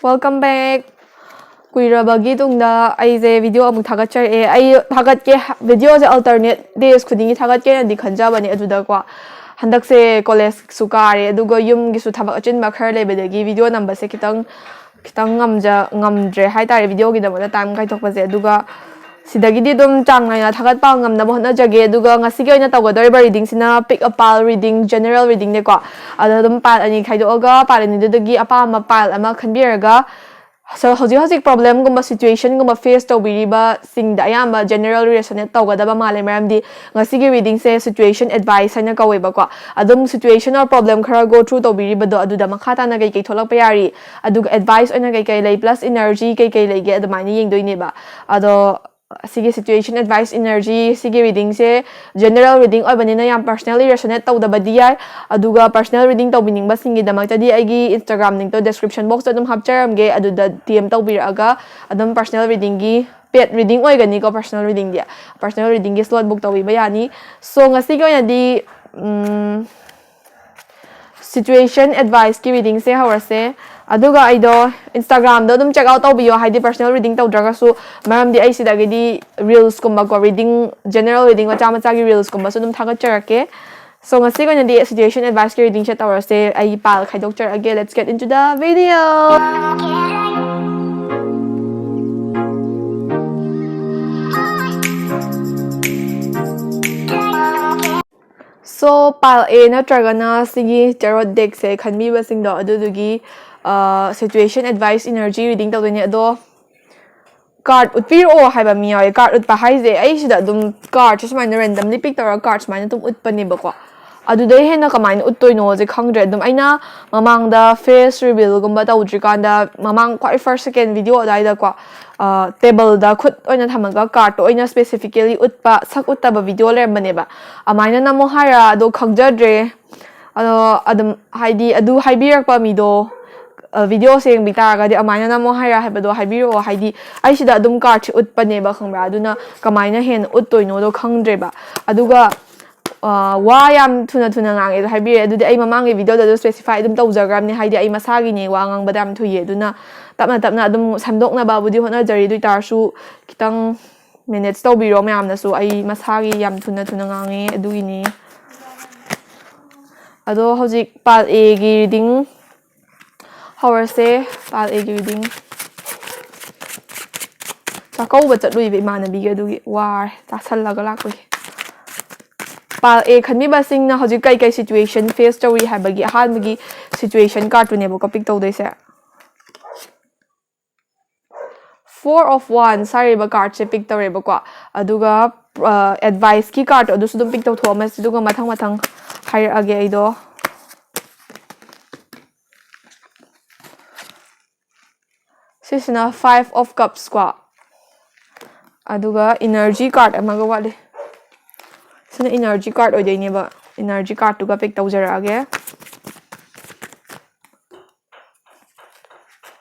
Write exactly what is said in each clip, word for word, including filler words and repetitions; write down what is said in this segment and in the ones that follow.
Welcome back. ꯀꯨꯏꯔꯕꯒꯤ ꯇꯨꯡꯗ ꯑꯩꯁꯦ video ꯑꯃꯨꯛ ꯊꯥꯒꯠꯆꯔꯛꯑꯦ꯫ ꯑꯩ ꯊꯥꯒꯠꯀꯦ, ꯚꯤꯗꯤꯑꯣꯁꯦ alternate days ꯈꯨꯗꯤꯡꯒꯤ ꯊꯥꯒꯠꯀꯦꯅꯗꯤ ꯈꯟꯖꯕꯅꯦ꯫ ꯑꯗꯨꯗꯀꯣ, ꯍꯟꯗꯛꯁꯦ ꯀꯣꯂꯦꯖꯁꯨ ꯀꯥꯔꯦ, ꯑꯗꯨꯒ ꯌꯨꯝꯒꯤꯁꯨ ꯊꯕꯛ ꯑꯆꯤꯟꯕ ꯈꯔ ꯂꯩꯕꯗꯒꯤ ꯚꯤꯗꯤꯑꯣ ꯅꯝꯕꯁꯦ ꯈꯤꯇꯪ ꯈꯤꯇꯪ ꯉꯝꯖ ꯉꯝꯗ꯭ꯔꯦ ꯍꯥꯏꯇꯥꯔꯦ, ꯚꯤꯗꯤꯑꯣꯒꯤꯗꯃꯛꯇ ꯇꯥꯏꯝ ꯀꯥꯏꯊꯣꯛꯄꯁꯦ꯫ ꯑꯗꯨꯒ ꯁꯤꯗꯒꯤꯗꯤ ꯑꯗꯨꯝ ꯆꯥꯡ ꯅꯥꯏꯅ ꯊꯥꯒꯠꯄ ꯉꯝꯅꯕ ꯍꯣꯠꯅꯖꯒꯦ꯫ ꯑꯗꯨꯒ ꯉꯁꯤꯒꯤ ꯑꯣꯏꯅ ꯇꯧꯒꯗꯧꯔꯤꯕ reading ꯁꯤꯅ pick a pile reading, general reading ꯅꯦꯀꯣ꯫ ꯑꯗ ꯑꯗꯨꯝ pile ꯑꯅꯤ ꯈꯥꯏꯗꯣꯛꯑꯒ, pile ꯑꯅꯤꯗꯨꯗꯒꯤ ꯑꯄꯥꯝꯕ pile ꯑꯃ ꯈꯟꯕꯤꯔꯒ, so, ꯍꯧꯖꯤꯛ ꯍꯧꯖꯤꯛ problem ꯒꯨꯝꯕ, situation ꯒꯨꯝꯕ face ꯇꯧꯕꯤꯔꯤꯕꯁꯤꯡꯗ ꯑꯌꯥꯝꯕ general resonate ꯇꯧꯒꯗꯕ ꯃꯥꯜꯂꯦ, ꯃꯔꯝꯗꯤ ꯉꯁꯤꯒꯤ reading ꯁꯦ situation advice ꯍꯥꯏꯅ ꯀꯧꯋꯦꯕꯀꯣ꯫ ꯑꯗꯨꯝ situation or problem ꯈꯔ go through ꯇꯧꯕꯤꯔꯤꯕꯗꯣ, ꯑꯗꯨꯗ ꯃꯈꯥ ꯇꯥꯅ ꯀꯩꯀꯩ ꯊꯣꯛꯂꯛꯄ ꯌꯥꯔꯤ, ꯑꯗꯨꯒ advice ꯑꯣꯏꯅ ꯀꯩꯀꯩ ꯂꯩ, plus energy ꯀꯩꯀꯩ ꯂꯩꯒꯦ, ꯑꯗꯨꯃꯥꯏꯅ ꯌꯦꯡꯗꯣꯏꯅꯦꯕ꯫ ꯑꯗꯣ ꯁꯤꯒꯤ situation advice energy ꯁꯤꯒꯤ reading ꯁꯦ general reading ꯑꯣꯏꯕꯅꯤꯅ ꯌꯥꯝ personally resonate ꯇꯧꯗꯕꯗꯤ ꯌꯥꯏ꯫ ꯑꯗꯨꯒ personal reading ꯇꯧꯕꯤꯅꯤꯡꯕꯁꯤꯡꯒꯤꯗꯃꯛꯇꯗꯤ ꯑꯩꯒꯤ Instagram link ꯇꯣ description box ꯇ ꯑꯗꯨꯝ ꯍꯥꯞꯆꯔꯝꯒꯦ, ꯑꯗꯨꯗ D M ꯇꯧꯕꯤꯔꯛꯑꯒ ꯑꯗꯨꯝ personal reading ꯒꯤ, paid reading ꯑꯣꯏꯒꯅꯤꯀꯣ, personal reading ꯗꯤ, personal reading ꯒꯤ slot book ꯇꯧꯕꯤꯕ ꯌꯥꯅꯤ꯫ So, ꯉꯁꯤꯒꯤ ꯑꯣꯏꯅꯗꯤ, ꯎꯝ, situation advice ꯀꯤ reading ꯁꯦ ꯍꯧꯔꯁꯦ꯫ ꯑꯗꯨꯒ ꯑꯩꯗꯣ Instagram ꯗ ꯑꯗꯨꯝ check out ꯇꯧꯕꯤꯌꯣ, ꯍꯥꯏꯗꯤ personal reading ꯇꯧꯗ꯭ꯔꯒꯁꯨ, ꯃꯔꯝꯗꯤ ꯑꯩ ꯁꯤꯗꯒꯤꯗꯤ reels ꯀꯨꯝꯕꯀꯣ, reading, general reading ꯃꯆꯥ ꯃꯆꯥꯒꯤ reels ꯀꯨꯝꯕꯁꯨ ꯑꯗꯨꯝ ꯊꯥꯒꯠꯆꯔꯛꯀꯦ꯫ So, ꯉꯁꯤꯒꯤ ꯑꯣꯏꯅꯗꯤ situation advice ꯀꯤ reading ꯁꯦ ꯇꯧꯔꯁꯦ꯫ ꯑꯩ pile ꯈꯥꯏꯗꯣꯛꯆꯔꯛꯑꯒꯦ꯫ Let's get into the video. So, pile A ꯅꯠꯇ꯭ꯔꯒꯅ ꯁꯤꯒꯤ tarot deck ꯁꯦ ꯈꯟꯕꯤꯕꯁꯤꯡꯗꯣ, ꯑꯗꯨꯗꯨꯒꯤ, ꯑ, situation advice energy reading ꯇꯧꯗꯣꯏꯅꯦ꯫ ꯑꯗꯣ card ꯎꯠꯄꯤꯔꯛꯑꯣ ꯍꯥꯏꯕ ꯃꯤ ꯌꯥꯎꯋꯦ꯫ Card ꯎꯠꯄ ꯍꯥꯏꯁꯦ, ꯑꯩ ꯁꯤꯗ ꯑꯗꯨꯝ card ꯁꯦ ꯁꯨꯃꯥꯏꯅ randomly pick ꯇꯧꯔꯒ card ꯁꯨꯃꯥꯏꯅ ꯑꯗꯨꯝ ꯎꯠꯄꯅꯦꯕꯀꯣ꯫ ꯑꯗꯨꯗꯩ ꯍꯦꯟꯅ ꯀꯃꯥꯏꯅ ꯎꯠꯇꯣꯏꯅꯣꯁꯦ ꯈꯪꯗ꯭ꯔꯦ꯫ ꯑꯗꯨꯝ ꯑꯩꯅ ꯃꯃꯥꯡꯗ face reveal ꯒꯨꯝꯕ ꯇꯧꯗ꯭ꯔꯤꯀꯥꯟꯗ, ꯃꯃꯥꯡ ꯈ꯭ꯋꯥꯏ first, second video ꯑꯗꯨꯋꯥꯏꯗꯀꯣ, ꯑ, table ꯗ ꯈꯨꯠ ꯑꯣꯏꯅ ꯊꯝꯃꯒ card ꯇꯣ ꯑꯣꯏꯅ specifically ꯎꯠꯄ, ꯁꯛ ꯎꯠꯇꯕ video ꯂꯩꯔꯝꯕꯅꯦꯕ꯫ ꯑꯗꯨꯃꯥꯏꯅ ꯅꯝꯃꯣ ꯍꯥꯏꯔ ꯑꯗꯣ ꯈꯪꯖꯗ꯭ꯔꯦ꯫ ꯑꯗꯣ ꯑꯗꯨꯝ, ꯍꯥꯏꯗꯤ, ꯑꯗꯨ ꯍꯥꯏꯕꯤꯔꯛꯄ ꯃꯤꯗꯣ, ꯑ, video ꯁꯦ ꯌꯦꯡꯕꯤ ꯇꯥꯔꯒꯗꯤ ꯑꯗꯨꯃꯥꯏꯅ ꯅꯝꯃꯣ ꯍꯥꯏꯔ ꯍꯥꯏꯕꯗꯣ ꯍꯥꯏꯕꯤꯔꯛꯑꯣ꯫ ꯍꯥꯏꯗꯤ, ꯑꯩ ꯁꯤꯗ ꯑꯗꯨꯝ card ꯁꯦ ꯎꯠꯄꯅꯦꯕ, ꯈꯪꯕ꯭ꯔꯥ? ꯑꯗꯨꯅ ꯀꯃꯥꯏꯅ ꯍꯦꯟꯅ ꯎꯠꯇꯣꯏꯅꯣꯗꯣ ꯈꯪꯗ꯭ꯔꯦꯕ꯫ ꯑꯗꯨꯒ ꯋꯥ ꯌꯥꯝ ꯊꯨꯅ ꯊꯨꯅ ꯉꯥꯡꯉꯦ ꯑꯗꯣ ꯍꯥꯏꯕꯤꯔꯦ꯫ ꯑꯗꯨꯗꯤ ꯑꯩ ꯃꯃꯥꯡꯒꯤ ꯚꯤꯗꯤꯑꯣꯗꯁꯨ ꯁ꯭ꯄꯦꯁꯤꯐꯥꯏ ꯑꯗꯨꯝ ꯇꯧꯖꯈ꯭ꯔꯕꯅꯦ, ꯍꯥꯏꯗꯤ ꯑꯩ ꯃꯁꯥꯒꯤꯅꯦ ꯋꯥ ꯉꯥꯡꯕꯗ ꯌꯥꯝ ꯊꯨꯏꯌꯦ꯫ ꯑꯗꯨꯅ ꯇꯞꯅ ꯇꯞꯅ ꯑꯗꯨꯝ ꯁꯦꯝꯗꯣꯛꯅꯕꯕꯨꯗꯤ ꯍꯣꯠꯅꯖꯔꯤ꯫ ꯑꯗꯨ ꯑꯣꯏꯇꯥꯔꯁꯨ ꯈꯤꯇꯪ ꯃꯦꯅꯦꯖ ꯇꯧꯕꯤꯔꯣ ꯃꯌꯥꯝꯅꯁꯨ꯫ ꯑꯩ ꯃꯁꯥꯒꯤ ꯌꯥꯝ ꯊꯨꯅ ꯊꯨꯅ ꯉꯥꯡꯉꯦ ꯑꯗꯨꯒꯤꯅꯤ꯫ ꯑꯗꯣ ꯍꯧꯖꯤꯛ ꯄꯥꯔꯠ ꯑꯦꯒꯤ ꯔꯤꯗꯤꯡ ꯍꯧꯔꯁꯦ꯫ ꯄꯥꯔꯠ ꯑꯦꯒꯤ ꯔꯤꯗꯤꯡ꯫ ꯆꯥꯛꯀꯧꯕ ꯆꯠꯂꯨꯏꯕ ꯏꯃꯥꯟꯅꯕꯤꯒꯤ, ꯑꯗꯨꯒꯤ ꯋꯥꯔꯦ ꯆꯥꯁꯜꯂꯒ ꯂꯥꯛꯄꯒꯤ꯫ ꯄꯥꯔꯠ ꯑꯦ ꯈꯟꯕꯤꯕꯁꯤꯡꯅ ꯍꯧꯖꯤꯛ ꯀꯩ ꯀꯩ ꯁꯤꯆꯨꯋꯦꯁꯟ ꯐꯦꯁ ꯇꯧꯔꯤ ꯍꯥꯏꯕꯒꯤ ꯑꯍꯥꯟꯕꯒꯤ ꯁꯤꯆꯨꯋꯦꯁꯟ ꯀꯥꯔꯠꯇꯨꯅꯦꯕꯀꯣ ꯄꯤꯛ ꯇꯧꯗꯣꯏꯁꯦ꯫ Four of Wands ꯍꯥꯏꯔꯤꯕ ꯀꯥꯔꯠꯁꯦ ꯄꯤꯛ ꯇꯧꯔꯦꯕꯀꯣ꯫ ꯑꯗꯨꯒ ꯑꯦꯗꯚꯥꯏꯁꯀꯤ ꯀꯥꯔꯠꯇꯣ ꯑꯗꯨꯁꯨ ꯑꯗꯨꯝ ꯄꯤꯛ ꯇꯧꯊꯣꯛꯑꯝꯃꯁꯤ, ꯑꯗꯨꯒ ꯃꯊꯪ ꯃꯊꯪ ꯍꯥꯏꯔꯛꯑꯒꯦ ꯑꯩꯗꯣ꯫ ꯁꯤꯁꯤꯅ Five of Cups ꯀꯣ, ꯑꯗꯨꯒ ꯏꯅꯔꯖꯤ ꯀꯥꯔꯠ ꯑꯃꯒ ꯋꯥꯠꯂꯤ꯫ ꯁꯤꯅ ꯏꯅꯔꯖꯤ ꯀꯥꯔꯠ ꯑꯣꯏꯗꯣꯏꯅꯦꯕ꯫ ꯏꯅꯔꯖꯤ ꯀꯥꯔꯠꯇꯨꯒ ꯄꯤꯛ ꯇꯧꯖꯔꯛꯑꯒꯦ꯫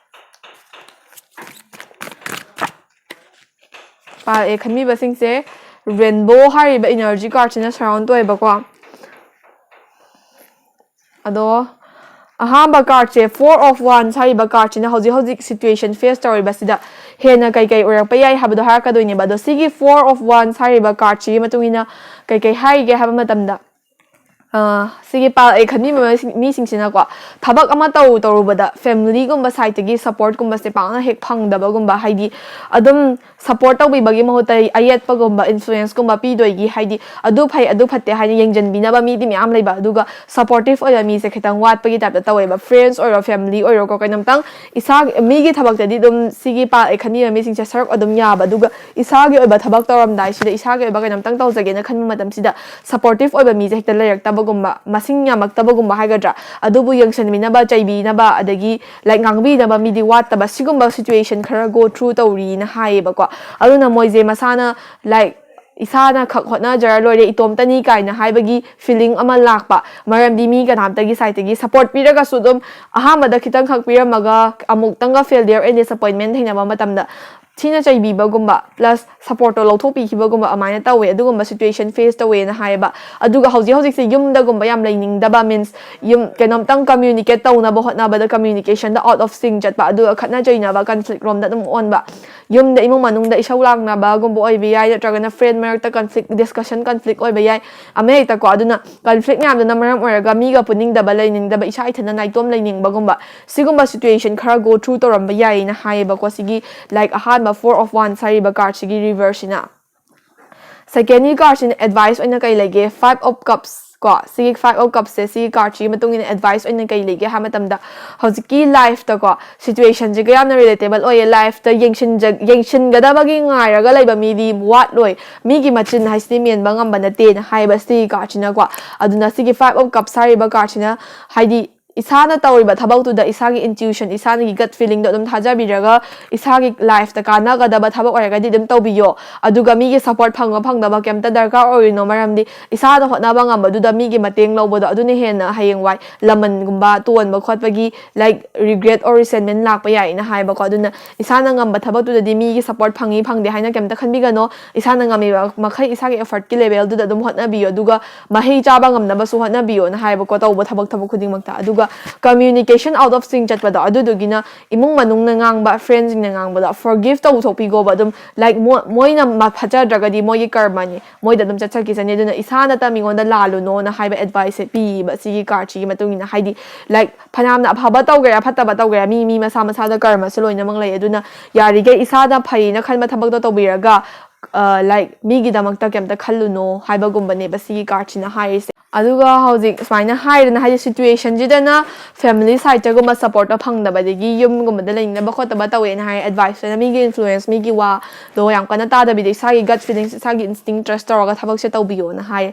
ꯄꯥꯔꯛꯑꯦ ꯈꯟꯕꯤꯕꯁꯤꯡꯁꯦ ꯔꯦꯟꯕꯣ ꯍꯥꯏꯔꯤꯕ ꯏꯅꯔꯖꯤ ꯀꯥꯔꯠꯁꯤꯅ ꯁꯔꯥꯎꯟ ꯇꯧꯋꯦꯕꯀꯣ꯫ ꯑꯗꯣ ꯑꯍꯥꯟꯕ ꯀꯥꯔꯠꯁꯦ Four of Wands ꯍꯥꯏꯔꯤꯕ ꯀꯥꯔꯠꯁꯤꯅ ꯍꯧꯖꯤꯛ ꯍꯧꯖꯤꯛ ꯁꯤꯆꯨꯋꯦꯁꯟ ꯐꯦꯁ ꯇꯧꯔꯤꯕꯁꯤꯗ ꯍꯦꯟꯅ ꯀꯩꯀꯩ ꯑꯣꯏꯔꯛꯄ ꯌꯥꯏ ꯍꯥꯏꯕꯗꯣ ꯍꯥꯏꯔꯛꯀꯗꯣꯏꯅꯦꯕ꯫ ꯑꯗꯣ ꯁꯤꯒꯤ Four of Wands ꯍꯥꯏꯔꯤꯕ ꯀꯥꯔꯠꯁꯤꯒꯤ ꯃꯇꯨꯡ ꯏꯟꯅ ꯀꯩꯀꯩ ꯍꯥꯏꯒꯦ ꯍꯥꯏꯕ ꯃꯇꯝꯗ, ꯑ, ꯁꯤꯒꯤ ꯄꯥꯔꯛꯑꯦ ꯈꯟꯕꯤꯕ ꯃꯤꯁꯤꯡ-, ꯃꯤꯁꯤꯡꯁꯤꯅꯀꯣ, ꯊꯕꯛ ꯑꯃ ꯇꯧ ꯇꯧꯔꯨꯕꯗ ꯐꯦꯃꯤꯂꯤꯒꯨꯝꯕ ꯁꯥꯏꯠꯇꯒꯤ ꯁꯞꯄꯣꯔꯠꯀꯨꯝꯕꯁꯦ ꯄꯥꯛꯅ ꯍꯦꯛ ꯐꯪꯗꯕꯒꯨꯝꯕ, ꯍꯥꯏꯗꯤ ꯑꯗꯨꯝ ꯁꯞꯄꯣꯔꯠ ꯇꯧꯕꯤꯕꯒꯤ ꯃꯍꯨꯠꯇ ꯑꯌꯦꯠꯄꯒꯨꯝꯕ, ꯏꯟꯐ꯭ꯂꯨꯌꯦꯟꯁꯀꯨꯝꯕ ꯄꯤꯗꯣꯏꯒꯤ, ꯍꯥꯏꯗꯤ ꯑꯗꯨ ꯐꯩ ꯑꯗꯨ ꯐꯠꯇꯦ ꯍꯥꯏꯅ ꯌꯦꯡꯁꯤꯟꯕꯤꯅꯕ ꯃꯤꯗꯤ ꯃꯌꯥꯝ ꯂꯩꯕ, ꯑꯗꯨꯒ ꯁꯞꯄꯣꯔꯇꯤꯞ ꯑꯣꯏꯕ ꯃꯤꯁꯦ ꯈꯤꯇꯪ ꯋꯥꯠꯄꯒꯤ ꯇꯥꯏꯞꯇ ꯇꯧꯋꯦꯕ꯫ ꯐ꯭ꯔꯦꯟꯁ ꯑꯣꯏꯔꯣ, ꯐꯦꯃꯤꯂꯤ ꯑꯣꯏꯔꯣꯀꯣ, ꯀꯩꯅꯣꯝꯇꯪ ꯏꯁꯥꯒꯤ ꯃꯤꯒꯤ ꯊꯕꯛꯇꯗꯤ ꯑꯗꯨꯝ ꯁꯤꯒꯤ ꯄꯥꯔꯛꯑꯦ ꯈꯟꯕꯤꯕ ꯃꯤꯁꯤꯡꯁꯦ ꯁꯔꯨꯛ ꯑꯗꯨꯝ ꯌꯥꯕ, ꯑꯗꯨꯒ ꯏꯁꯥꯒꯤ ꯑꯣꯏꯕ ꯊꯕꯛ ꯇꯧꯔꯝꯗꯥꯏꯁꯤꯗ ꯏꯁꯥꯒꯤ ꯑꯣꯏꯕ ꯀꯩꯅꯣꯝꯇꯪ ꯇꯧꯖꯒꯦꯅ ꯈꯟꯕ ꯃꯇꯝꯁꯤꯗ ꯁꯞꯄꯣꯔꯇꯤꯞ ꯑꯣꯏꯕ ꯃꯤꯁꯦ ꯍꯦꯛꯇ ꯂꯩꯔꯛꯇꯕꯒꯨꯝꯕ, ꯃꯁꯤꯡ ꯌꯥꯝꯃꯛꯇꯕꯒꯨꯝꯕ ꯍꯥꯏꯒꯗ꯭ꯔꯥ, ꯑꯗꯨꯕꯨ ꯌꯦꯡꯁꯤꯟꯕꯤꯅꯕ, ꯆꯩꯕꯤꯅꯕ, ꯑꯗꯒꯤ, like, ꯉꯥꯡꯕꯤꯅꯕ ꯃꯤꯗꯤ ꯋꯥꯠꯇꯕ, ꯁꯤꯒꯨꯝꯕ ꯁꯤꯆꯨꯋꯦꯁꯟ ꯈꯔ ꯒꯣ ꯊ꯭ꯔꯨ ꯇꯧꯔꯤꯅ ꯍꯥꯏꯌꯦꯕꯀꯣ꯫ ꯑꯗꯨꯅ ꯃꯣꯏꯁꯦ ꯃꯁꯥꯅ, like, ꯏꯁꯥꯅ ꯈꯛ ꯍꯣꯠꯅꯖꯔ ꯂꯣꯏꯔꯦ, ꯏꯇꯣꯝꯇꯅꯤ ꯀꯥꯏꯅ ꯍꯥꯏꯕꯒꯤ ꯐꯤꯂꯤꯡ ꯑꯃ ꯂꯥꯛꯄ, ꯃꯔꯝꯗꯤ ꯃꯤ ꯀꯅꯥꯝꯇꯒꯤ ꯁꯥꯏꯠꯇꯒꯤ ꯁꯞꯄꯣꯔꯠ ꯄꯤꯔꯒꯁꯨ ꯑꯗꯨꯝ ꯑꯍꯥꯟꯕꯗ ꯈꯤꯇꯪꯈꯛ ꯄꯤꯔꯝꯃꯒ ꯑꯃꯨꯛꯇꯪꯒ ꯐꯦꯜꯗꯤꯌꯔ ꯑꯦꯟ ꯗꯤꯁꯑꯄꯣꯏꯟꯃꯦꯟ ꯊꯦꯡꯅꯕ ꯃꯇꯝꯗ ꯊꯤꯅ ꯆꯩꯕꯤꯕꯒꯨꯝꯕ plus supportꯇꯣ ꯂꯧꯊꯣꯛꯄꯤꯈꯤꯕꯒꯨꯝꯕ ꯑꯗꯨꯃꯥꯏꯅ ꯇꯧꯋꯦ, ꯑꯗꯨꯒꯨꯝꯕ situation face ꯇꯧꯋꯦꯅ ꯍꯥꯏꯌꯦꯕ꯫ ꯑꯗꯨꯒ ꯍꯧꯖꯤꯛ ꯍꯧꯖꯤꯛꯁꯦ ꯌꯨꯝꯗꯒꯨꯝꯕ ꯌꯥꯝ ꯂꯩꯅꯤꯡꯗꯕ, means ꯌꯨꯝ ꯀꯩꯅꯣꯝꯇꯪ communicate ꯇꯧꯅꯕ ꯍꯣꯠꯅꯕꯗ communicationꯗ out of sync ꯆꯠꯄ, ꯑꯗꯨꯒ ꯈꯠꯅ ꯆꯩꯅꯕ, conflict ꯔꯣꯝꯗ ꯑꯗꯨꯝ ꯑꯣꯟꯕ, ꯌꯨꯝꯗ ꯏꯃꯨꯡ ꯃꯅꯨꯡꯗ ꯏꯁꯧ ꯂꯥꯡꯅꯕꯒꯨꯝꯕ ꯑꯣꯏꯕ ꯌꯥꯏ, ꯅꯠꯇ꯭ꯔꯒꯅ friend ꯃꯔꯛꯇ conflict, discussion, conflict ꯑꯣꯏꯕ ꯌꯥꯏ, ꯑꯃ ꯍꯦꯛꯇꯀꯣ꯫ ꯑꯗꯨꯅ conflict ꯃꯌꯥꯝꯗꯨꯅ ꯃꯔꯝ ꯑꯣꯏꯔꯒ ꯃꯤꯒ ꯄꯨꯅꯤꯡꯗꯕ, ꯂꯩꯅꯤꯡꯗꯕ, ꯏꯁꯥ ꯏꯊꯟꯇ ꯅꯥꯏꯇꯣꯝ ꯂꯩꯅꯤꯡꯕꯒꯨꯝꯕ, ꯁꯤꯒꯨꯝꯕ situation ꯈꯔ go through ꯇꯧꯔꯝꯕ ꯌꯥꯏꯌꯦꯅ ꯍꯥꯏꯌꯦꯕꯀꯣ꯫ ꯁꯤꯒꯤ like ꯑꯍꯥꯟꯕ Four of Wands ꯍꯥꯏꯔꯤꯕ cardꯁꯤꯒꯤ reverseꯁꯤꯅ꯫ Secondꯒꯤ cardꯁꯤꯅ advice ꯑꯣꯏꯅ ꯀꯩ ꯂꯩꯒꯦ? Five of Cups ꯀꯣ꯫ ꯁꯤꯒꯤ Five of Cupꯁꯦ ꯁꯤꯒꯤ cardꯁꯤꯒꯤ ꯃꯇꯨꯡ ꯏꯟꯅ advice ꯑꯣꯏꯅ ꯀꯩ ꯂꯩꯒꯦ ꯍꯥꯏꯕ ꯃꯇꯝꯗ, ꯍꯧꯖꯤꯛꯀꯤ lifeꯇꯀꯣ situationꯁꯤꯒ ꯌꯥꯝꯅ relatable ꯑꯣꯏꯌꯦ꯫ Lifeꯇ ꯌꯦꯡꯁꯤꯟꯖ-, ꯌꯦꯡꯁꯤꯟꯒꯗꯕꯒꯤ ꯉꯥꯏꯔꯒ ꯂꯩꯕ ꯃꯤꯗꯤ ꯋꯥꯠꯂꯣꯏ, ꯃꯤꯒꯤ ꯃꯆꯤꯟ ꯍꯥꯏꯁꯤꯗꯤ ꯃꯦꯟꯕ ꯉꯝꯕ ꯅꯠꯇꯦꯅ ꯍꯥꯏꯌꯦꯕ ꯁꯤꯒꯤ cardꯁꯤꯅꯀꯣ꯫ ꯑꯗꯨꯅ ꯁꯤꯒꯤ Five of Cups ꯍꯥꯏꯔꯤꯕ cardꯁꯤꯅ ꯍꯥꯏꯗꯤ ꯏꯁꯥꯅ ꯇꯧꯔꯤꯕ ꯊꯕꯛꯇꯨꯗ ꯏꯁꯥꯒꯤ intuition, ꯏꯁꯥꯒꯤ gut feelingꯗꯣ ꯑꯗꯨꯝ ꯊꯥꯖꯕꯤꯔꯒ ꯏꯁꯥꯒꯤ lifeꯇ ꯀꯥꯟꯅꯒꯗꯕ ꯊꯕꯛ ꯑꯣꯏꯔꯒꯗꯤ ꯑꯗꯨꯝ ꯇꯧꯕꯤꯌꯣ꯫ ꯑꯗꯨꯒ ꯃꯤꯒꯤ support ꯐꯪꯕ ꯐꯪꯗꯕ ꯀꯩꯝꯇ ꯗꯔꯀꯥꯔ ꯑꯣꯏꯔꯨꯅꯣ, ꯃꯔꯝꯗꯤ ꯏꯁꯥꯅ ꯍꯣꯠꯅꯕ ꯉꯝꯕꯗꯨꯗ ꯃꯤꯒꯤ ꯃꯇꯦꯡ ꯂꯧꯕꯗꯣ ꯑꯗꯨꯅ ꯍꯦꯟꯅ ꯍꯌꯦꯡꯋꯥꯏ ꯂꯃꯟꯒꯨꯝꯕ ꯇꯣꯟꯕ ꯈꯣꯠꯄꯒꯤ like regret or resentment ꯂꯥꯛꯄ ꯌꯥꯏꯅ ꯍꯥꯏꯕꯀꯣ꯫ ꯑꯗꯨꯅ ꯏꯁꯥꯅ ꯉꯝꯕ ꯊꯕꯛꯇꯨꯗꯗꯤ ꯃꯤꯒꯤ support ꯐꯪꯉꯤ ꯐꯪꯗꯦ ꯍꯥꯏꯅ ꯀꯩꯝꯇ ꯈꯟꯕꯤꯒꯅꯣ꯫ ꯏꯁꯥꯅ ꯉꯝꯃꯤꯕ ꯃꯈꯩ ꯏꯁꯥꯒꯤ effortꯀꯤ levelꯗꯨꯗ ꯑꯗꯨꯝ ꯍꯣꯠꯅꯕꯤꯌꯨ, ꯑꯗꯨꯒ ꯃꯍꯩ ꯆꯥꯕ ꯉꯝꯅꯕꯁꯨ ꯍꯣꯠꯅꯕꯤꯌꯣꯅ ꯍꯥꯏꯕꯀꯣ, ꯇꯧꯕ ꯊꯕꯛ ꯊꯕꯛ ꯈꯨꯗꯤꯡꯃꯛꯇ꯫ ꯑꯗꯨꯒ communication out of sync ꯆꯠꯄꯗꯣ, ꯑꯗꯨꯗꯨꯒꯤꯅ ꯏꯃꯨꯡ ꯃꯅꯨꯡꯅ ꯉꯥꯡꯕ, friendꯁꯤꯡꯅ ꯉꯥꯡꯕꯗꯣ forgive ꯇꯧꯊꯣꯛꯄꯤꯒꯣꯕ꯫ ꯑꯗꯨꯝ like ꯃꯣ-, ꯃꯣꯏꯅ ꯃ-, ꯐꯠꯆꯗ꯭ꯔꯒꯗꯤ ꯃꯣꯏꯒꯤ ꯀꯔꯃꯅꯤ, ꯃꯣꯏꯗ ꯑꯗꯨꯝ ꯆꯠꯆꯈꯤꯁꯅꯤ꯫ ꯑꯗꯨꯅ ꯏꯁꯥꯅꯇ ꯃꯤꯉꯣꯟꯗ ꯂꯥꯜꯂꯨꯅꯣꯅ ꯍꯥꯏꯕ adviceꯁꯦ ꯄꯤꯌꯦꯕ ꯁꯤꯒꯤ cardꯁꯤꯒꯤ ꯃꯇꯨꯡ ꯏꯟꯅ꯫ ꯍꯥꯏꯗꯤ like ꯐꯅꯌꯥꯝꯅ ꯑꯐꯕ ꯇꯧꯒꯦꯔꯥ ꯐꯠꯇꯕ ꯇꯧꯒꯦꯔꯥ, ꯃꯤ, ꯃꯤ ꯃꯁꯥ ꯃꯁꯥꯗ ꯀꯔꯃꯁꯨ ꯂꯣꯏꯅꯃꯛ ꯂꯩ꯫ ꯑꯗꯨꯅ ꯌꯥꯔꯤꯈꯩ ꯏꯁꯥꯅ ꯐꯩꯅ ꯈꯟꯕ ꯊꯕꯛꯇꯣ ꯇꯧꯕꯤꯔꯒ ꯑ, like ꯃꯤꯒꯤꯗꯃꯛꯇ ꯀꯩꯝꯇ ꯈꯜꯂꯨꯅꯣ ꯍꯥꯏꯕꯒꯨꯝꯕꯅꯦꯕ ꯁꯤꯒꯤ cardꯁꯤꯅ ꯍꯥꯏꯔꯤꯁꯦ꯫ ꯑꯗꯨꯒ ꯍꯧꯖꯤꯛ ꯁꯨꯃꯥꯏꯅ ꯍꯥꯏꯗꯅ, ꯍꯥꯏꯗꯤ situationꯁꯤꯗꯅ family sideꯇꯒꯨꯝꯕ supportꯇꯣ ꯐꯪꯗꯕꯗꯒꯤ ꯌꯨꯝꯒꯨꯝꯕꯗ ꯂꯩꯅꯤꯡꯗꯕ ꯈꯣꯠꯇꯕ ꯇꯧꯋꯦꯅ ꯍꯥꯏ꯫ Adviceꯇꯅ ꯃꯤꯒꯤ influence, ꯃꯤꯒꯤ ꯋꯥꯗꯣ ꯌꯥꯝ ꯀꯟꯅ ꯇꯥꯗꯕꯤꯗ ꯏꯁꯥꯒꯤ gut feelings, ꯏꯁꯥꯒꯤ instinct trust ꯇꯧꯔꯒ ꯊꯕꯛꯁꯦ ꯇꯧꯕꯤꯌꯣꯅ ꯍꯥꯏ꯫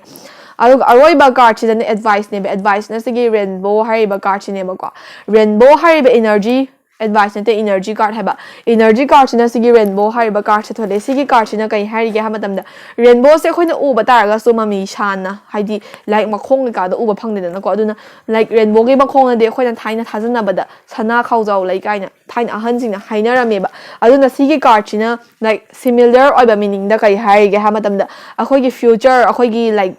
ꯑꯗꯨꯒ ꯑꯔꯣꯏꯕ cardꯁꯤꯗꯅ adviceꯅꯦꯕ꯫ Adviceꯅ ꯁꯤꯒꯤ Rainbow ꯍꯥꯏꯔꯤꯕ cardꯁꯤꯅꯦꯕꯀꯣ꯫ Rainbow ꯍꯥꯏꯔꯤꯕ energy ꯑꯦꯗꯚꯥꯏꯁ ꯅꯠꯇꯦ, ꯏꯅꯔꯖꯤ ꯀꯥꯔꯠ ꯍꯥꯏꯕ꯫ ꯏꯅꯔꯖꯤ ꯀꯥꯔꯠꯁꯤꯅ ꯁꯤꯒꯤ ꯔꯦꯟꯕꯣ ꯍꯥꯏꯔꯤꯕ ꯀꯥꯔꯠꯁꯦ ꯊꯣꯛꯂꯛꯑꯦ꯫ ꯁꯤꯒꯤ ꯀꯥꯔꯠꯁꯤꯅ ꯀꯩ ꯍꯥꯏꯔꯤꯒꯦ ꯍꯥꯏꯕ ꯃꯇꯝꯗ, ꯔꯦꯟꯕꯣꯁꯦ ꯑꯩꯈꯣꯏꯅ ꯎꯕ ꯇꯥꯔꯒꯁꯨ ꯃꯃꯤ ꯁꯥꯟꯅ, ꯍꯥꯏꯗꯤ ꯂꯥꯏꯛ ꯃꯈꯣꯡ ꯀꯩꯀꯥꯗꯣ ꯎꯕ ꯐꯪꯗꯦꯗꯅꯀꯣ꯫ ꯑꯗꯨꯅ ꯂꯥꯏꯛ ꯔꯦꯟꯕꯣꯒꯤ ꯃꯈꯣꯡꯅꯗꯤ ꯑꯩꯈꯣꯏꯅ ꯊꯥꯏꯅ ꯊꯥꯖꯅꯕꯗ ꯁꯅꯥ ꯈꯥꯎꯖꯥꯎ ꯂꯩ ꯀꯥꯏꯅ ꯊꯥꯏꯅ ꯑꯍꯟꯁꯤꯡꯅ ꯍꯥꯏꯅꯔꯝꯃꯦꯕ꯫ ꯑꯗꯨꯅ ꯁꯤꯒꯤ ꯀꯥꯔꯠꯁꯤꯅ ꯂꯥꯏꯛ ꯁꯤꯃꯤꯂꯔ ꯑꯣꯏꯕ ꯃꯤꯅꯤꯡꯗ ꯀꯩ ꯍꯥꯏꯔꯤꯒꯦ ꯍꯥꯏꯕ ꯃꯇꯝꯗ, ꯑꯩꯈꯣꯏꯒꯤ ꯐ꯭ꯌꯨꯆꯔ, ꯑꯩꯈꯣꯏꯒꯤ ꯂꯥꯏꯛ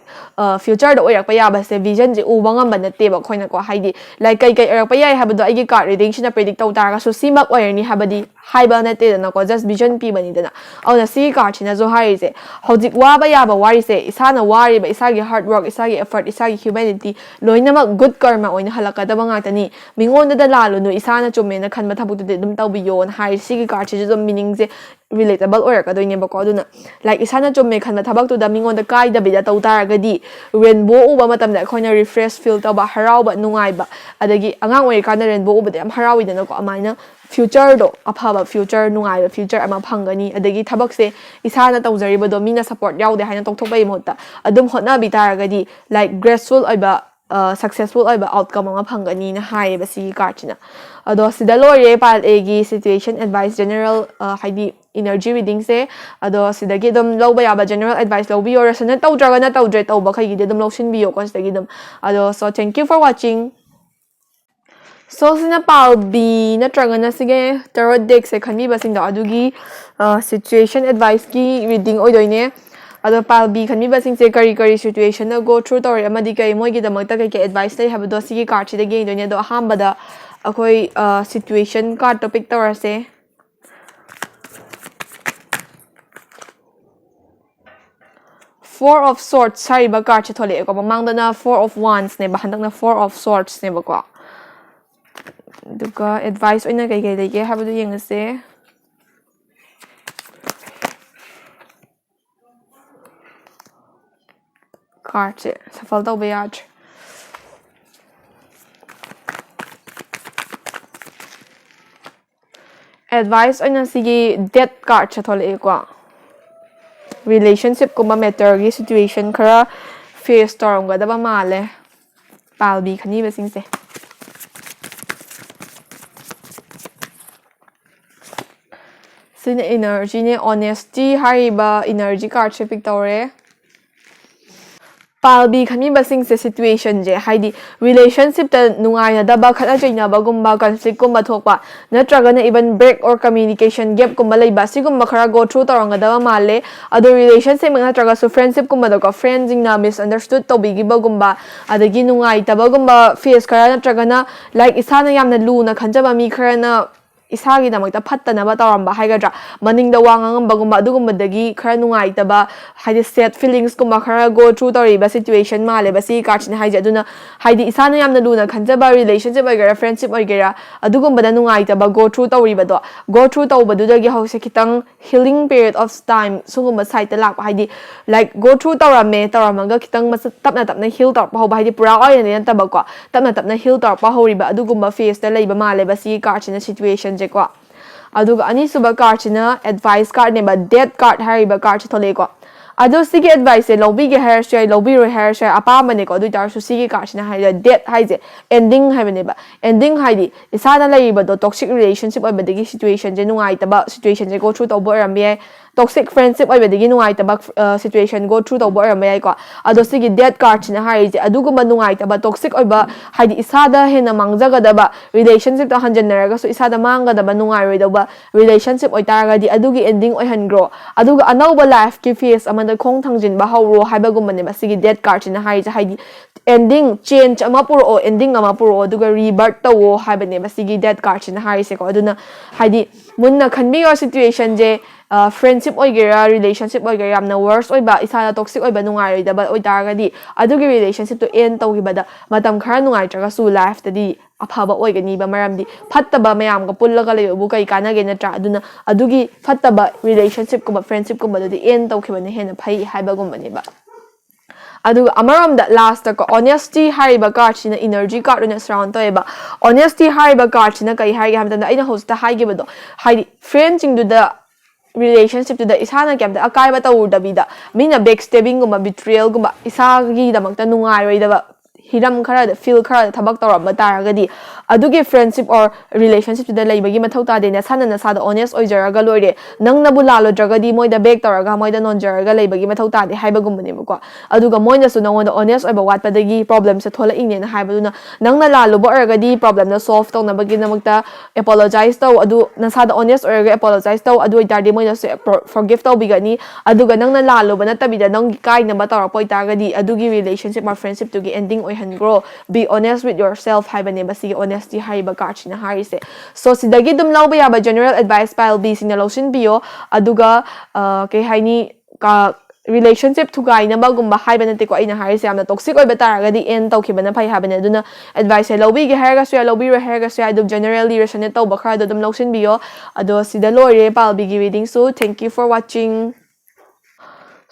ꯐ꯭ꯌꯨꯆꯔꯗ ꯑꯣꯏꯔꯛꯄ ꯌꯥꯕꯁꯦ ꯚꯤꯖꯟꯁꯦ ꯎꯕ ꯉꯝꯕ ꯅꯠꯇꯦꯕ ꯑꯩꯈꯣꯏꯅꯀꯣ꯫ ꯍꯥꯏꯗꯤ ꯂꯥꯏꯛ ꯀꯩ ꯀꯩ ꯑꯣꯏꯔꯛꯄ ꯌꯥꯏ ꯍꯥꯏꯕꯗꯣ ꯑꯩꯒꯤ ꯀꯥꯔꯠ ꯔꯤꯗꯤꯡꯁꯤꯅ ꯄ꯭ꯔꯤꯗꯤꯛ ꯇꯧ ꯇꯥꯔꯒꯁꯨ ꯁꯤꯃꯛ ꯑꯣꯏꯔꯅꯤ ꯍꯥꯏꯕꯗꯤ ꯍꯥꯏꯕ ꯅꯠꯇꯦꯗꯅꯀꯣ, ꯖꯁ ꯚꯤꯖꯟ ꯄꯤꯕꯅꯤꯗꯅ꯫ ꯑꯗꯨꯅ ꯁꯤꯒꯤ ꯀꯥꯔꯠꯁꯤꯅꯁꯨ ꯍꯥꯏꯔꯤꯁꯦ, ꯍꯧꯖꯤꯛ ꯋꯥꯕ ꯌꯥꯕ ꯋꯥꯔꯤꯁꯦ, ꯏꯁꯥꯅ ꯋꯥꯔꯤꯕ, ꯏꯁꯥꯒꯤ ꯍꯥꯔꯗ ꯋꯥꯔꯛ, ꯏꯁꯥꯒꯤ ꯑꯦꯐꯔꯠ, ꯏꯁꯥꯒꯤ ꯍ꯭ꯌꯨꯃꯦꯅꯤꯇꯤ, ꯂꯣꯏꯅꯃꯛ ꯒꯨꯗ ꯀꯔꯃ ꯑꯣꯏꯅ ꯍꯜꯂꯛꯀꯗꯕ ꯉꯥꯛꯇꯅꯤ꯫ ꯃꯤꯉꯣꯟꯗꯗ ꯂꯥꯜꯂꯨꯅꯨ, ꯏꯁꯥꯅ ꯆꯨꯝꯃꯦꯅ ꯈꯟꯕ ꯊꯕꯛꯇꯨꯗꯤ ꯑꯗꯨꯝ ꯇꯧꯕꯤꯌꯣꯅ ꯍꯥꯏꯔꯤ꯫ ꯁꯤꯒꯤ ꯀꯥꯔꯠꯁꯤꯁꯨ ꯑꯗꯨꯝ ꯃꯤꯅꯤꯡꯁꯦ ꯔꯤꯂꯦꯇꯦꯕꯜ ꯑꯣꯏꯔꯛꯀꯗꯣꯏꯅꯦꯕꯀꯣ꯫ ꯑꯗꯨꯅ ꯂꯥꯏꯛ ꯏꯁꯥꯅ ꯆꯨꯝꯃꯦ ꯈꯟꯕ ꯊꯕꯛꯇꯨꯗ ꯃꯤꯉꯣꯟꯗ ꯀꯥꯏꯗꯕꯤꯗ ꯇꯧ ꯇꯥꯔꯒꯗꯤ, ꯔꯦꯟꯕꯣ ꯎꯕ ꯃꯇꯝꯗ ꯑꯩꯈꯣꯏꯅ ꯔꯤꯐ꯭ꯔꯦꯁ ꯐꯤꯜ ꯇꯧꯕ, ꯍꯔꯥꯎꯕ, ꯅꯨꯡꯉꯥꯏꯕ, ꯑꯗꯒꯤ ꯑꯉꯥꯡ ꯑꯣꯏꯔꯤꯀꯥꯟꯗ ꯔꯦꯟꯕꯣ ꯎꯕꯗ ꯌꯥꯝ ꯍꯔꯥꯎꯏꯗꯅꯀꯣ, ꯑꯗꯨꯃꯥꯏꯅ ꯐ꯭ꯌꯨꯆꯔꯗꯣ, ꯑꯐꯕ ꯐ꯭ꯌꯨꯆꯔ, ꯅꯨꯡꯉꯥꯏꯕ ꯐ꯭ꯌꯨꯆꯔ ꯑꯃ ꯐꯪꯒꯅꯤ꯫ ꯑꯗꯒꯤ ꯊꯕꯛꯁꯦ ꯏꯁꯥꯅ ꯇꯧꯖꯔꯤꯕꯗꯣ ꯃꯤꯅ ꯁꯞꯄꯣꯔꯠ ꯌꯥꯎꯗꯦ ꯍꯥꯏꯅ ꯇꯣꯛꯊꯣꯛꯄꯒꯤ ꯃꯍꯨꯠꯇ ꯑꯗꯨꯝ ꯍꯣꯠꯅꯕꯤ ꯇꯥꯔꯒꯗꯤ, ꯂꯥꯏꯛ ꯒ꯭ꯔꯦꯁꯐꯨꯜ ꯑꯣꯏꯕ, ꯁꯛꯁꯦꯁꯐꯨꯜ ꯑꯣꯏꯕ ꯑꯥꯎꯠꯀꯝ ꯑꯃ ꯐꯪꯒꯅꯤꯅ ꯍꯥꯏꯌꯦꯕ ꯁꯤꯒꯤ ꯀꯥꯔꯠꯁꯤꯅ꯫ ꯑꯗꯣ ꯁꯤꯗ ꯂꯣꯏꯔꯦ ꯄꯥꯏꯜ ꯑꯦꯒꯤ ꯁꯤꯆꯨꯋꯦꯁꯟ ꯑꯦꯗꯚꯥꯏꯁ ꯖꯦꯅꯔꯦꯜ, ꯍꯥꯏꯗꯤ ꯏꯅꯔꯖꯤ ꯔꯤꯗꯤꯡꯁꯦ꯫ ꯑꯗꯣ ꯁꯤꯗꯒꯤ ꯑꯗꯨꯝ ꯂꯧꯕ ꯌꯥꯕ ꯖꯦꯅꯔꯦꯜ ꯑꯦꯗꯚꯥꯏꯁ ꯂꯧꯕꯤꯌꯣ, ꯔꯦꯁꯅꯦꯠ ꯇꯧꯗ꯭ꯔꯒꯅ ꯇꯧꯗ꯭ꯔꯦ, ꯇꯧꯕꯈꯩꯒꯤꯗꯤ ꯑꯗꯨꯝ ꯂꯧꯁꯤꯟꯕꯤꯌꯣꯀꯣ ꯁꯤꯗꯒꯤ ꯑꯗꯨꯝ꯫ ꯑꯗꯣ so thank you for watching. So ꯁꯤꯅ ꯄꯥꯏꯜ ꯕꯤ ꯅꯠꯇ꯭ꯔꯒꯅ ꯁꯤꯒꯤ ꯇꯦꯔꯣꯠ ꯗꯦꯛꯁꯦ ꯈꯟꯕꯤꯕꯁꯤꯡꯗꯣ ꯑꯗꯨꯒꯤ ꯁꯤꯆꯨꯋꯦꯁꯟ ꯑꯦꯗꯚꯥꯏꯁꯀꯤ ꯔꯤꯗꯤꯡ ꯑꯣꯏꯗꯣꯏꯅꯦ꯫ ꯑꯗꯣ ꯄꯥꯏꯜ ꯕꯤ ꯈꯟꯕꯤꯕꯁꯤꯡꯁꯦ ꯀꯔꯤ ꯀꯔꯤ ꯁꯤꯆꯨꯋꯦꯁꯟꯗ ꯒꯣ ꯊ꯭ꯔꯨ ꯇꯧꯔꯦ ꯑꯃꯗꯤ ꯀꯔꯤ ꯃꯣꯏꯒꯤꯗꯃꯛꯇ ꯀꯩ ꯀꯩ ꯑꯦꯗꯚꯥꯏꯁ ꯂꯩ ꯍꯥꯏꯕꯗꯣ ꯁꯤꯒꯤ ꯀꯥꯔꯠꯁꯤꯗꯒꯤ ꯌꯦꯡꯗꯣꯏꯅꯦ꯫ ꯑꯗꯣ ꯑꯍꯥꯟꯕꯗ ꯑꯩꯈꯣꯏ ꯁꯤꯆꯨꯋꯦꯁꯟ ꯀꯥꯔꯠꯇꯣ ꯄꯤꯛ ꯇꯧꯔꯁꯦ꯫ Four of Swords ꯍꯥꯏꯔꯤꯕ ꯀꯥꯔꯠꯁꯦ ꯊꯣꯛꯂꯛꯑꯦꯀꯣ꯫ ꯃꯃꯥꯡꯗꯅ Four of Wandsꯅꯦꯕ, ꯍꯟꯗꯛꯅ Four of Swordsꯅꯦꯕꯀꯣ꯫ ꯑꯗꯨꯒ ꯑꯦꯗꯚꯥꯏꯁ ꯑꯣꯏꯅ ꯀꯩꯀꯩ ꯂꯩꯒꯦ ꯍꯥꯏꯕꯗꯨ ꯌꯦꯡꯉꯁꯦ꯫ ꯀꯥꯔꯠꯁꯦ ꯁꯐꯜ ꯇꯧꯕ ꯌꯥꯗ꯭ꯔꯦ꯫ ꯑꯦꯗꯚꯥꯏꯁ ꯑꯣꯏꯅ ꯁꯤꯒꯤ ꯗꯦꯠ ꯀꯥꯔꯠꯁꯦ ꯊꯣꯛꯂꯛꯑꯦꯀꯣ꯫ ꯔꯤꯂꯦꯁꯟꯁꯤꯞꯀꯨꯝꯕ ꯃꯦꯇꯔꯒꯤ ꯁꯤꯆꯨꯋꯦꯁꯟ ꯈꯔ ꯐꯦꯁ ꯇꯧꯔꯝꯒꯗꯕ ꯃꯥꯜꯂꯦ ꯄꯥꯏꯜ ꯕꯤ ꯈꯟꯕꯤꯕꯁꯤꯡꯁꯦ꯫ ꯁꯤꯅ energyꯅꯦ꯫ Honesty ꯍꯥꯏꯔꯤꯕ energy cardꯁꯦ pick ꯇꯧꯔꯦ꯫ ꯄꯥꯜꯕꯤ ꯈꯟꯕꯤꯕꯁꯤꯡꯁꯦ situationꯁꯦ, ꯍꯥꯏꯗꯤ relationshipꯇ ꯅꯨꯡꯉꯥꯏꯅꯗꯕ, ꯈꯠꯅ ꯆꯩꯅꯕꯒꯨꯝꯕ, conflictꯀꯨꯝꯕ ꯊꯣꯛꯄ, ꯅꯠꯇ꯭ꯔꯒꯅ even break or communication gapꯀꯨꯝꯕ ꯂꯩꯕ, ꯁꯤꯒꯨꯝꯕ ꯈꯔ go through ꯇꯧꯔꯝꯒꯗꯕ ꯃꯥꯜꯂꯦ꯫ ꯑꯗꯣ relationshipꯃꯛ ꯅꯠꯇ꯭ꯔꯒꯁꯨ friendshipꯀꯨꯝꯕꯗꯀꯣ, friendꯁꯤꯡꯅ misunderstood ꯇꯧꯕꯤꯈꯤꯕꯒꯨꯝꯕ, ꯑꯗꯒꯤ ꯅꯨꯡꯉꯥꯏꯇꯕꯒꯨꯝꯕ phase ꯈꯔ, ꯅꯠꯇ꯭ꯔꯒꯅ like ꯏꯁꯥꯅ ꯌꯥꯝꯅ ꯂꯨꯅ ꯈꯟꯖꯕ ꯃꯤ ꯈꯔꯅ ꯏꯁꯥꯒꯤꯗꯃꯛꯇ ꯐꯠꯇꯅꯕ ꯇꯧꯔꯝꯕ ꯍꯥꯏꯒꯗ꯭ꯔꯥ, ꯃꯅꯤꯡꯗ ꯋꯥ ꯉꯥꯡꯉꯝꯕꯒꯨꯝꯕ, ꯑꯗꯨꯒꯨꯝꯕꯗꯒꯤ ꯈꯔ ꯅꯨꯡꯉꯥꯏꯇꯕ, ꯍꯥꯏꯗꯤ sad feelingsꯀꯨꯝꯕ ꯈꯔ go through ꯇꯧꯔꯤꯕ situation ꯃꯥꯜꯂꯦꯕ ꯁꯤꯒꯤ cardꯁꯤꯅ ꯍꯥꯏꯁꯦ꯫ ꯑꯗꯨꯅ ꯍꯥꯏꯗꯤ ꯏꯁꯥꯅ ꯌꯥꯝꯅ ꯂꯨꯅ ꯈꯟꯖꯕ relationship ꯑꯣꯏꯒꯦꯔꯥ, friendship ꯑꯣꯏꯒꯦꯔꯥ, ꯑꯗꯨꯒꯨꯝꯕꯗ ꯅꯨꯡꯉꯥꯏꯇꯕ go through ꯇꯧꯔꯤꯕꯗꯣ, go through ꯇꯧꯕꯗꯨꯗꯒꯤ ꯍꯧꯖꯤꯛꯁꯦ ꯈꯤꯇꯪ healing period of time ꯁꯤꯒꯨꯝꯕ sideꯇ ꯂꯥꯛꯄ, ꯍꯥꯏꯗꯤ like go through ꯇꯧꯔꯝꯃꯦ, ꯇꯧꯔꯝꯃꯒ ꯈꯤꯇꯪ ꯃꯁ-, ꯇꯞꯅ ꯇꯞꯅ heal ꯇꯧꯔꯛꯄ ꯍꯧꯕ, ꯍꯥꯏꯗꯤ ꯄꯨꯔꯥ ꯑꯣꯏꯅꯗꯤ ꯅꯠꯇꯕꯀꯣ, ꯇꯞꯅ ꯇꯞꯅ heal ꯇꯧꯔꯛꯄ ꯍꯧꯔꯤꯕ ꯑꯗꯨꯒꯨꯝꯕ phaseꯇ ꯂꯩꯕ ꯃꯥꯜꯂꯦꯕ ꯁꯤꯒꯤ cardꯁꯤꯅ situationꯁꯦꯀꯣ꯫ ꯑꯗꯨꯒ ꯑꯅꯤꯁꯨꯕ cardꯁꯤꯅ advice cardꯅꯦꯕ, Death card ꯍꯥꯏꯔꯤꯕ cardꯁꯦ ꯊꯣꯛꯂꯛꯑꯦꯀꯣ꯫ ꯑꯗꯣ ꯁꯤꯒꯤ adviceꯁꯦ ꯂꯧꯕꯤꯒꯦ ꯍꯥꯏꯔꯁꯨ ꯌꯥꯏ, ꯂꯧꯕꯤꯔꯣꯏ ꯍꯥꯏꯔꯁꯨ ꯌꯥꯏ, ꯑꯄꯥꯝꯕꯅꯦꯀꯣ꯫ ꯑꯗꯨ ꯑꯣꯏꯇꯥꯔꯁꯨ ꯁꯤꯒꯤ cardꯁꯤꯅ ꯍꯥꯏꯔꯤꯁꯦ, death ꯍꯥꯏꯁꯦ ending ꯍꯥꯏꯕꯅꯦꯕ꯫ Ending ꯍꯥꯏꯗꯤ ꯏꯁꯥꯅ ꯂꯩꯔꯤꯕꯗꯣ toxic relationship ꯑꯣꯏꯕꯗꯒꯤ situationꯁꯦ, ꯅꯨꯡꯉꯥꯏꯇꯕ situationꯁꯦ go through ꯇꯧꯕ ꯑꯣꯏꯔꯝꯕ ꯌꯥꯏ, toxic friendship ꯑꯣꯏꯕꯗꯒꯤ ꯅꯨꯡꯉꯥꯏꯇꯕ ꯑ, situation go through ꯇꯧꯕ ꯑꯣꯏꯔꯝꯕ ꯌꯥꯏꯀꯣ꯫ ꯑꯗꯣ ꯁꯤꯒꯤ Death cardꯁꯤꯅ ꯍꯥꯏꯔꯤꯁꯦ ꯑꯗꯨꯒꯨꯝꯕ ꯅꯨꯡꯉꯥꯏꯇꯕ, toxic ꯑꯣꯏꯕ, ꯍꯥꯏꯗꯤ ꯏꯁꯥꯗ ꯍꯦꯟꯅ ꯃꯥꯡꯖꯒꯗꯕ, relationshipꯇ ꯍꯟꯖꯟꯅꯔꯒꯁꯨ ꯏꯁꯥꯗ ꯃꯥꯡꯒꯗꯕ, ꯅꯨꯡꯉꯥꯏꯔꯣꯏꯗꯧꯕ relationship ꯑꯣꯏꯇꯥꯔꯒꯗꯤ ꯑꯗꯨꯒꯤ ending ꯑꯣꯏꯍꯟꯈ꯭ꯔꯣ꯫ ꯑꯗꯨꯒ ꯑꯅꯧꯕ lifeꯀꯤ phase ꯑꯃꯗ ꯈꯣꯡ ꯊꯥꯡꯖꯤꯟꯕ ꯍꯧꯔꯣ ꯍꯥꯏꯕꯒꯨꯝꯕꯅꯦꯕ ꯁꯤꯒꯤ Death cardꯁꯤꯅ ꯍꯥꯏꯔꯤꯁꯦ꯫ ꯍꯥꯏꯗꯤ ending, change ꯑꯃ ꯄꯨꯔꯛꯑꯣ, ending ꯑꯃ ꯄꯨꯔꯛꯑꯣ, ꯑꯗꯨꯒ rebirth ꯇꯧꯋꯣ ꯍꯥꯏꯕꯅꯦꯕ ꯁꯤꯒꯤ Death cardꯁꯤꯅ ꯍꯥꯏꯔꯤꯁꯦꯀꯣ꯫ ꯑꯗꯨꯅ ꯍꯥꯏꯗꯤ ꯃꯨꯟꯅ ꯈꯟꯕꯤꯌꯣ situationꯁꯦ, ꯑ, friendship ꯑꯣꯏꯒꯦꯔꯥ, relationship ꯑꯣꯏꯒꯦꯔꯥ, ꯌꯥꯝꯅ worse ꯑꯣꯏꯕ, ꯏꯁꯥꯗ toxic ꯑꯣꯏꯕ, ꯅꯨꯡꯉꯥꯏꯔꯣꯏꯗꯕ ꯑꯣꯏꯇꯥꯔꯒꯗꯤ ꯑꯗꯨꯒꯤ relationshipꯇꯣ end ꯇꯧꯈꯤꯕꯗ ꯃꯇꯝ ꯈꯔ ꯅꯨꯡꯉꯥꯏꯇ꯭ꯔꯒꯁꯨ lifeꯇꯗꯤ ꯑꯐꯕ ꯑꯣꯏꯒꯅꯤꯕ꯫ ꯃꯔꯝꯗꯤ ꯐꯠꯇꯕ ꯃꯌꯥꯝꯒ ꯄꯨꯜꯂꯒ ꯂꯩꯕꯕꯨ ꯀꯩ ꯀꯥꯟꯅꯒꯦ, ꯅꯠꯇ꯭ꯔꯥ? ꯑꯗꯨꯅ ꯑꯗꯨꯒꯤ ꯐꯠꯇꯕ relationshipꯀꯨꯝꯕ, friendshipꯀꯨꯝꯕꯗꯨꯗꯤ end ꯇꯧꯈꯤꯕꯅ ꯍꯦꯟꯅ ꯐꯩ ꯍꯥꯏꯕꯒꯨꯝꯕꯅꯦꯕ꯫ ꯑꯗꯨꯒ ꯑꯃꯔꯣꯝꯗ lastꯇꯀꯣ, Honesty ꯍꯥꯏꯔꯤꯕ cardꯁꯤꯅ energy card ꯑꯣꯏꯅ surround ꯇꯧꯋꯦꯕ꯫ Honesty ꯍꯥꯏꯔꯤꯕ cardꯁꯤꯅ ꯀꯩ ꯍꯥꯏꯒꯦ ꯍꯥꯏꯕ ꯃꯇꯝꯗ, ꯑꯩꯅ ꯍꯧꯖꯤꯛꯇ ꯍꯥꯏꯈꯤꯕꯗꯣ, ꯍꯥꯏꯗꯤ friendꯁꯤꯡꯗꯨꯗ, relationshipꯇꯨꯗ ꯏꯁꯥꯅ ꯀꯩꯝꯇ ꯑꯀꯥꯏꯕ ꯇꯧꯔꯨꯗꯕꯤꯗ, ꯃꯤꯅ backstabbingꯒꯨꯝꯕ, betrayalꯒꯨꯝꯕ, ꯏꯁꯥꯒꯤꯗꯃꯛꯇ ꯅꯨꯡꯉꯥꯏꯔꯣꯏꯗꯕ ꯍꯤꯔꯝ ꯈꯔꯗ, field ꯈꯔꯗ ꯊꯕꯛ ꯇꯧꯔꯝꯕ ꯇꯥꯔꯒꯗꯤ, ꯑꯗꯨꯒꯤ friendship or relationshipꯇꯨꯗ ꯂꯩꯕꯒꯤ ꯃꯊꯧ ꯇꯥꯗꯦ꯫ ꯅꯁꯥꯅ ꯅꯁꯥꯗ honest ꯑꯣꯏꯖꯔꯒ ꯂꯣꯏꯔꯦ꯫ ꯅꯪꯅꯕꯨ ꯂꯥꯜꯂꯨꯗ꯭ꯔꯒꯗꯤ ꯃꯣꯏꯗ beg ꯇꯧꯔꯒ, ꯃꯣꯏꯗ ꯅꯣꯟꯖꯔꯒ ꯂꯩꯕꯒꯤ ꯃꯊꯧ ꯇꯥꯗꯦ ꯍꯥꯏꯕꯒꯨꯝꯕꯅꯦꯕꯀꯣ꯫ ꯑꯗꯨꯒ ꯃꯣꯏꯅꯁꯨ ꯅꯉꯣꯟꯗ honest ꯑꯣꯏꯕ ꯋꯥꯠꯄꯗꯒꯤ problemꯁꯦ ꯊꯣꯛꯂꯛꯏꯅꯦꯅ ꯍꯥꯏꯕꯗꯨꯅ, ꯅꯪꯅ ꯂꯥꯜꯂꯨꯕ ꯑꯣꯏꯔꯒꯗꯤ problemꯗ solve ꯇꯧꯅꯕꯒꯤꯗꯃꯛꯇ apologize ꯇꯧ꯫ ꯑꯗꯨ ꯅꯁꯥꯗ honest ꯑꯣꯏꯔꯒ apologize ꯇꯧ꯫ ꯑꯗꯨ ꯑꯣꯏꯇꯥꯔꯗꯤ ꯃꯣꯏꯅꯁꯨ forgive ꯇꯧꯕꯤꯒꯅꯤ꯫ ꯑꯗꯨꯒ ꯅꯪꯅ ꯂꯥꯜꯂꯨꯕ ꯅꯠꯇꯕꯤꯗ ꯅꯪꯒꯤ ꯀꯥꯏꯅꯕ ꯇꯧꯔꯛꯄ ꯑꯣꯏꯇꯥꯔꯒꯗꯤ, ꯑꯗꯨꯒꯤ relationship or friendshipꯇꯨꯒꯤ ending ꯑꯣꯏꯍꯟꯈ꯭ꯔꯣ꯫ Be honest with yourself ꯍꯥꯏꯕꯅꯦꯕ ꯁꯤꯒꯤ honesty ꯍꯥꯏꯔꯤꯕ cardꯁꯤꯅ ꯍꯥꯏꯔꯤꯁꯦ꯫ So, ꯁꯤꯗꯒꯤ ꯑꯗꯨꯝ ꯂꯧꯕ ꯌꯥꯕ general advice pile Bꯁꯤꯡꯅ ꯂꯧꯁꯤꯟꯕꯤꯌꯣ꯫ ꯑꯗꯨꯒ, ꯑ, ꯀꯩ ꯍꯥꯏꯅꯤ, ꯀ-, relationship ꯊꯨꯒꯥꯏꯅꯕꯒꯨꯝꯕ ꯍꯥꯏꯕ ꯅꯠꯇꯦꯀꯣ ꯑꯩꯅ ꯍꯥꯏꯔꯤꯁꯦ, ꯌꯥꯝꯅ toxic ꯑꯣꯏꯕ ꯇꯥꯔꯒꯗꯤ end ꯇꯧꯈꯤꯕꯅ ꯐꯩ ꯍꯥꯏꯕꯅꯦ꯫ ꯑꯗꯨꯅ adviceꯁꯦ ꯂꯧꯕꯤꯒꯦ ꯍꯥꯏꯔꯒꯁꯨ ꯌꯥꯏ, ꯂꯧꯕꯤꯔꯣꯏ ꯍꯥꯏꯔꯒꯁꯨ ꯌꯥꯏ, ꯑꯗꯨꯝ generally resonate ꯇꯧꯕ ꯈꯔꯗꯣ ꯑꯗꯨꯝ ꯂꯧꯁꯤꯟꯕꯤꯌꯣ꯫ ꯑꯗꯣ ꯁꯤꯗ ꯂꯣꯏꯔꯦ ꯄꯥꯜꯕꯤꯒꯤ readingꯁꯨ꯫ Thank you for watching.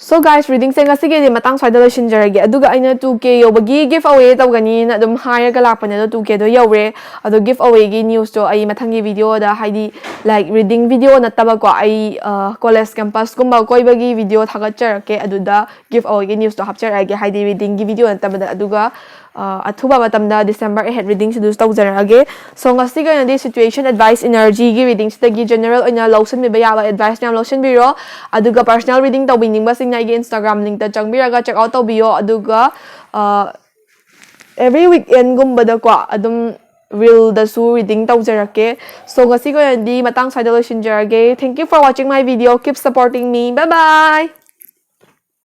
So guys, readingꯁꯦ ꯉꯁꯤꯒꯤꯗꯤ ꯃꯇꯥꯡ ꯁ꯭ꯋꯥꯏꯗ ꯂꯣꯏꯁꯤꯟꯖꯔꯒꯦ꯫ ꯑꯗꯨꯒ ꯑꯩꯅ two K ꯌꯧꯕꯒꯤ giveaway ꯇꯧꯒꯅꯤꯅ ꯑꯗꯨꯝ ꯍꯥꯏꯔꯒ ꯂꯥꯛꯄꯅꯦ, ꯑꯗꯣ two Kꯗꯣ ꯌꯧꯔꯦ꯫ ꯑꯗꯣ giveawayꯒꯤ newsꯇꯣ ꯑꯩ ꯃꯊꯪꯒꯤ videoꯗ, ꯍꯥꯏꯗꯤ, like, reading video ꯅꯠꯇꯕꯀꯣ, ꯑꯩ, ꯑ, college campusꯀꯨꯝꯕ ꯀꯣꯏꯕꯒꯤ video ꯊꯥꯒꯠꯆꯔꯛꯀꯦ꯫ ꯑꯗꯨꯗ giveawayꯒꯤ newsꯇꯣ ꯍꯥꯞꯆꯔꯛꯑꯒꯦ, ꯍꯥꯏꯗꯤ readingꯒꯤ video ꯅꯠꯇꯕꯗ꯫ ꯑꯗꯨꯒ, ꯑ, ꯑꯊꯨꯕ ꯃꯇꯝꯗ December eight readingꯁꯤꯗꯁꯨ ꯇꯧꯖꯔꯛꯑꯒꯦ꯫ So ꯉꯁꯤꯒꯤ ꯑꯣꯏꯅꯗꯤ situation, advice, energyꯒꯤ readingꯁꯤꯗꯒꯤ general ꯑꯣꯏꯅ ꯂꯧꯁꯤꯟꯕꯤꯕ ꯌꯥꯕ advice ꯃꯌꯥꯝ ꯂꯧꯁꯤꯟꯕꯤꯔꯣ꯫ ꯑꯗꯨꯒ personal reading ꯇꯧꯕꯤꯅꯤꯡꯕꯁꯤꯡꯅ ꯑꯩꯒꯤ Instagram linkꯇ ꯆꯪꯕꯤꯔꯒ check out ꯇꯧꯕꯤꯌꯣ꯫ ꯑꯗꯨꯒ, ꯑ, every weekendꯒꯨꯝꯕꯗꯀꯣ ꯑꯗꯨꯝ reelꯗꯁꯨ reading ꯇꯧꯖꯔꯛꯀꯦ꯫ So ꯉꯁꯤꯒꯤ ꯑꯣꯏꯅꯗꯤ ꯃꯇꯥꯡ ꯁ꯭ꯋꯥꯏꯗ ꯂꯣꯏꯁꯤꯟꯖꯔꯒꯦ꯫ Thank you for watching my video. Keep supporting me. Bye bye.